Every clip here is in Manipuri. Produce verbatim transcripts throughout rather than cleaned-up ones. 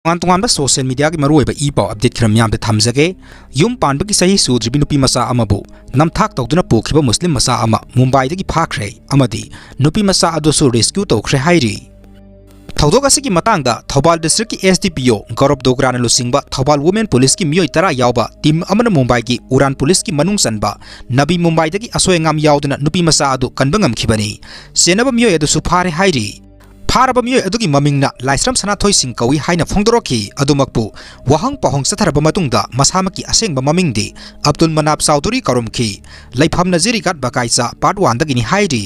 ꯇꯣꯉꯥꯟ ꯇꯣꯉꯥꯟꯕ ꯁꯣꯁꯤꯌꯦꯜ ꯃꯤꯗꯤꯌꯥꯒꯤ ꯃꯔꯨꯑꯣꯏꯕ ꯏ ꯄꯥꯎ ꯑꯞꯗꯦꯠ ꯈꯔ ꯃꯤꯌꯥꯝꯗ ꯊꯝꯖꯒꯦ꯫ ꯌꯨꯝ ꯄꯥꯟꯕꯒꯤ ꯆꯍꯤ ꯁꯨꯗ꯭ꯔꯤꯕꯤ ꯅꯨꯄꯤ ꯃꯆꯥ ꯑꯃꯕꯨ ꯅꯝꯊꯥꯛ ꯇꯧꯗꯨꯅ ꯄꯨꯈꯤꯕ ꯃꯨꯁꯂꯤꯝ ꯃꯆꯥ ꯑꯃ ꯃꯨꯝꯕꯥꯏꯗꯒꯤ ꯐꯥꯈ꯭ꯔꯦ ꯑꯃꯗꯤ ꯅꯨꯄꯤ ꯃꯆꯥ ꯑꯗꯨꯁꯨ ꯔꯦꯁꯀ꯭ꯌꯨ ꯇꯧꯈ꯭ꯔꯦ ꯍꯥꯏꯔꯤ꯫ ꯊꯧꯗꯣꯛ ꯑꯁꯤꯒꯤ ꯃꯇꯥꯡꯗ ꯊꯧꯕꯥꯜ ꯗꯤꯁꯇ꯭ꯔꯤꯛꯀꯤ ꯑꯦꯁ ꯗꯤ ꯄꯤ ꯑꯣ ꯒꯧꯔꯕ ꯗꯣꯒ꯭ꯔꯥꯅ ꯂꯨꯆꯤꯡꯕ ꯊꯧꯕꯥꯜ ꯋꯨꯃꯦꯟ ꯄꯨꯂꯤꯁꯀꯤ ꯃꯤꯑꯣꯏ ꯇꯔꯥ ꯌꯥꯎꯕ ꯇꯤꯝ ꯑꯃꯅ ꯃꯨꯝꯕꯥꯏꯒꯤ ꯎꯔꯥꯟ ꯄꯨꯂꯤꯁꯀꯤ ꯃꯅꯨꯡ ꯆꯟꯕ ꯅꯕꯤ ꯃꯨꯝꯕꯥꯏꯗꯒꯤ ꯑꯁꯣꯏ ꯑꯉꯥꯝ ꯌꯥꯎꯗꯅ ꯅꯨꯄꯤ ꯃꯆꯥ ꯑꯗꯨ ꯀꯟꯕ ꯉꯝꯈꯤꯕꯅꯤ꯫ ꯆꯦꯟꯅꯕ ꯃꯤꯑꯣꯏ ꯑꯗꯨꯁꯨ ꯐꯥꯔꯦ ꯍꯥꯏꯔꯤ꯫ ꯐꯥꯔꯕ ꯃꯤꯑꯣꯏ ꯑꯗꯨꯒꯤ ꯃꯃꯤꯡꯅ ꯂꯥꯏꯁ꯭ꯔꯝ ꯁꯅꯥꯊꯣꯏ ꯁꯤꯡ ꯀꯧꯏ ꯍꯥꯏꯅ ꯐꯣꯡꯗꯣꯔꯛꯈꯤ꯫ ꯑꯗꯨꯃꯛꯄꯨ ꯋꯥꯍꯪ ꯄꯥꯎꯍꯪ ꯆꯠꯊꯔꯕ ꯃꯇꯨꯡꯗ ꯃꯁꯥꯃꯛꯀꯤ ꯑꯁꯦꯡꯕ ꯃꯃꯤꯡꯗꯤ ꯑꯕꯗꯨꯜ ꯃꯅꯥꯞ ꯆꯧꯙꯨꯔꯤ ꯀꯧꯔꯝꯈꯤ꯫ ꯂꯩꯐꯝꯅ ꯖꯤꯔꯤꯒꯥꯠ ꯕꯀꯥꯏꯆꯥ ꯄꯥꯔꯠ ꯋꯥꯟꯗꯒꯤꯅꯤ ꯍꯥꯏꯔꯤ꯫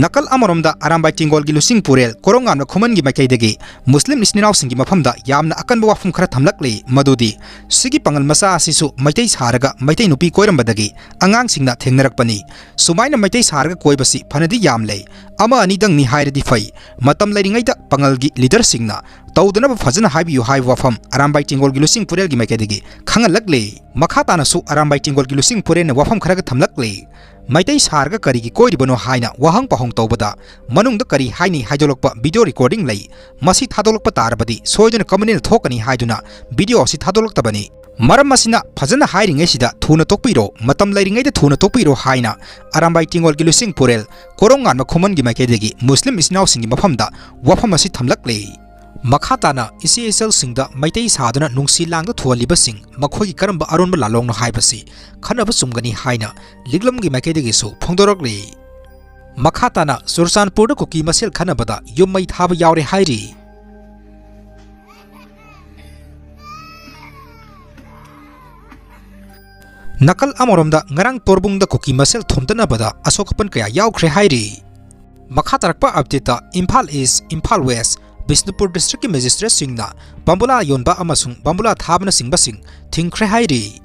ꯅꯥꯀꯜ ꯑꯃꯔꯣꯝꯗ ꯑꯔꯥꯝꯕꯥꯏ ꯇꯦꯡꯒꯣꯜꯒꯤ ꯂꯨꯆꯤꯡ ꯄꯨꯔꯦꯜ ꯀꯣꯔꯣꯡꯉꯥꯟꯕ ꯈꯨꯃꯟꯒꯤ ꯃꯥꯏꯀꯩꯗꯒꯤ ꯃꯨꯁꯂꯤꯝ ꯏꯆꯤꯟ ꯏꯅꯥꯎꯁꯤꯡꯒꯤ ꯃꯐꯝꯗ ꯌꯥꯝꯅ ꯑꯀꯟꯕ ꯋꯥꯐꯝ ꯈꯔ ꯊꯝꯂꯛꯂꯤ, ꯃꯗꯨꯗꯤ ꯁꯤꯒꯤ ꯄꯥꯉꯜ ꯃꯆꯥ ꯑꯁꯤꯁꯨ ꯃꯩꯇꯩ ꯁꯥꯔꯒ ꯃꯩꯇꯩ ꯅꯨꯄꯤ ꯀꯣꯏꯔꯝꯕꯗꯒꯤ ꯑꯉꯥꯡꯁꯤꯡꯅ ꯊꯦꯡꯅꯔꯛꯄꯅꯤ꯫ ꯁꯨꯃꯥꯏꯅ ꯃꯩꯇꯩ ꯁꯥꯔꯒ ꯀꯣꯏꯕꯁꯤ ꯐꯅꯗꯤ ꯌꯥꯝ ꯂꯩ, ꯑꯃ ꯑꯅꯤꯗꯪꯅꯤ ꯍꯥꯏꯔꯗꯤ ꯐꯩ꯫ ꯃꯇꯝ ꯂꯩꯔꯤꯉꯩꯗ ꯄꯥꯉꯜꯒꯤ ꯂꯤꯗꯔꯁꯤꯡꯅ ꯇꯧꯗꯅꯕ ꯐꯖꯅ ꯍꯥꯏꯕꯤꯌꯨ ꯍꯥꯏꯕ ꯋꯥꯐꯝ ꯑꯔꯥꯝꯕꯥꯏ ꯇꯦꯡꯒꯣꯜꯒꯤ ꯂꯨꯆꯤꯡ ꯄꯨꯔꯦꯜꯒꯤ ꯃꯥꯏꯀꯩꯗꯒꯤ ꯈꯪꯍꯜꯂꯛꯂꯤ꯫ ꯃꯈꯥ ꯇꯥꯅꯁꯨ ꯑꯔꯥꯝꯕꯥꯏ ꯇꯦꯡꯒꯣꯜꯒꯤ ꯂꯨꯆꯤꯡ ꯄꯨꯔꯦꯜꯅ ꯋꯥꯐꯝ ꯈꯔꯒ ꯊꯝꯂꯛꯂꯤ꯫ ꯃꯩꯇꯩ ꯁꯥꯔꯒ ꯀꯔꯤꯒꯤ ꯀꯣꯏꯔꯤꯕꯅꯣ ꯍꯥꯏꯅ ꯋꯥꯍꯪ ꯄꯥꯎꯍꯪ ꯇꯧꯕꯗ ꯃꯅꯨꯡꯗ ꯀꯔꯤ ꯍꯥꯏꯅꯤ ꯍꯥꯏꯗꯣꯛꯂꯛꯄ ꯚꯤꯗꯤꯑꯣ ꯔꯦꯀꯣꯔꯗꯤꯡ ꯂꯩ꯫ ꯃꯁꯤ ꯊꯥꯗꯣꯛꯂꯛꯄ ꯇꯥꯔꯕꯗꯤ ꯁꯣꯏꯗꯅ ꯀꯃꯟꯅꯦꯜ ꯊꯣꯛꯀꯅꯤ ꯍꯥꯏꯗꯨꯅ ꯚꯤꯗꯤꯑꯣ ꯑꯁꯤ ꯊꯥꯗꯣꯛꯂꯛꯇꯕꯅꯤ꯫ ꯃꯔꯝ ꯑꯁꯤꯅ ꯐꯖꯅ ꯍꯥꯏꯔꯤꯉꯩꯁꯤꯗ ꯊꯨꯅ ꯇꯣꯛꯄꯤꯔꯣ, ꯃꯇꯝ ꯂꯩꯔꯤꯉꯩꯗ ꯊꯨꯅ ꯇꯣꯛꯄꯤꯔꯣ ꯍꯥꯏꯅ ꯑꯔꯥꯝꯕꯥꯏ ꯇꯦꯡꯒꯣꯜꯒꯤ ꯂꯨꯆꯤꯡ ꯄꯨꯔꯦꯜ ꯀꯣꯔꯣꯡꯉꯥꯟꯕ ꯈꯨꯃꯟꯒꯤ ꯃꯥꯏꯀꯩꯗꯒꯤ ꯃꯨꯁꯂꯤꯝ ꯏꯆꯤꯟ ꯏꯅꯥꯎꯁꯤꯡꯒꯤ ꯃꯐꯝꯗ ꯋꯥꯐꯝ ꯑꯁꯤ ꯊꯝꯂꯛꯂꯤ꯫ ꯃꯈꯥ ꯇꯥꯅ ꯏꯆꯦ ꯏꯆꯜꯁꯤꯡꯗ ꯃꯩꯇꯩ ꯁꯥꯗꯨꯅ ꯅꯨꯡꯁꯤ ꯂꯥꯡꯗ ꯊꯨꯍꯜꯂꯤꯕꯁꯤꯡ ꯃꯈꯣꯏꯒꯤ ꯀꯔꯝꯕ ꯑꯔꯣꯟꯕ ꯂꯥꯂꯣꯡꯅꯣ ꯍꯥꯏꯕꯁꯤ ꯈꯟꯅꯕ ꯆꯨꯝꯒꯅꯤ ꯍꯥꯏꯅ ꯂꯤꯛꯂꯝꯒꯤ ꯃꯥꯏꯀꯩꯗꯒꯤꯁꯨ ꯐꯣꯡꯗꯣꯔꯛꯂꯤ꯫ ꯃꯈꯥ ꯇꯥꯅ ꯆꯨꯔꯆꯥꯟꯄꯨꯔꯗ ꯀꯨꯀꯤ ꯃꯁꯦꯜ ꯈꯟꯅꯕꯗ ꯌꯨꯝ ꯃꯩ ꯊꯥꯕ ꯌꯥꯎꯔꯦ ꯍꯥꯏꯔꯤ꯫ ꯅꯥꯀꯜ ꯑꯃꯔꯣꯝꯗ ꯉꯔꯥꯡ ꯇꯣꯔꯕꯨꯡꯗ ꯀꯨꯀꯤ ꯃꯁꯦꯜ ꯊꯣꯝꯗꯅꯕꯗ ꯑꯁꯣꯛ ꯑꯄꯟ ꯀꯌꯥ ꯌꯥꯎꯈ꯭ꯔꯦ ꯍꯥꯏꯔꯤ꯫ ꯃꯈꯥ ꯇꯥꯔꯛꯄ ꯑꯞꯗꯦꯠꯇ ꯏꯝꯐꯥꯜ ꯏꯁ, ꯏꯝꯐꯥꯜ ꯋꯦꯁ, ꯕꯤꯁꯅꯨꯄꯨꯔ ꯗꯤꯁꯇ꯭ꯔꯤꯛꯀꯤ ꯃꯦꯖꯤꯁꯇ꯭ꯔꯦꯠꯁꯤꯡꯅ ꯕꯝꯕꯨꯂꯥ ꯌꯣꯟꯕ ꯑꯃꯁꯨꯡ ꯕꯝꯕꯨꯂꯥ ꯊꯥꯕꯅꯆꯤꯡꯕꯁꯤꯡ ꯊꯤꯡꯈ꯭ꯔꯦ ꯍꯥꯏꯔꯤ꯫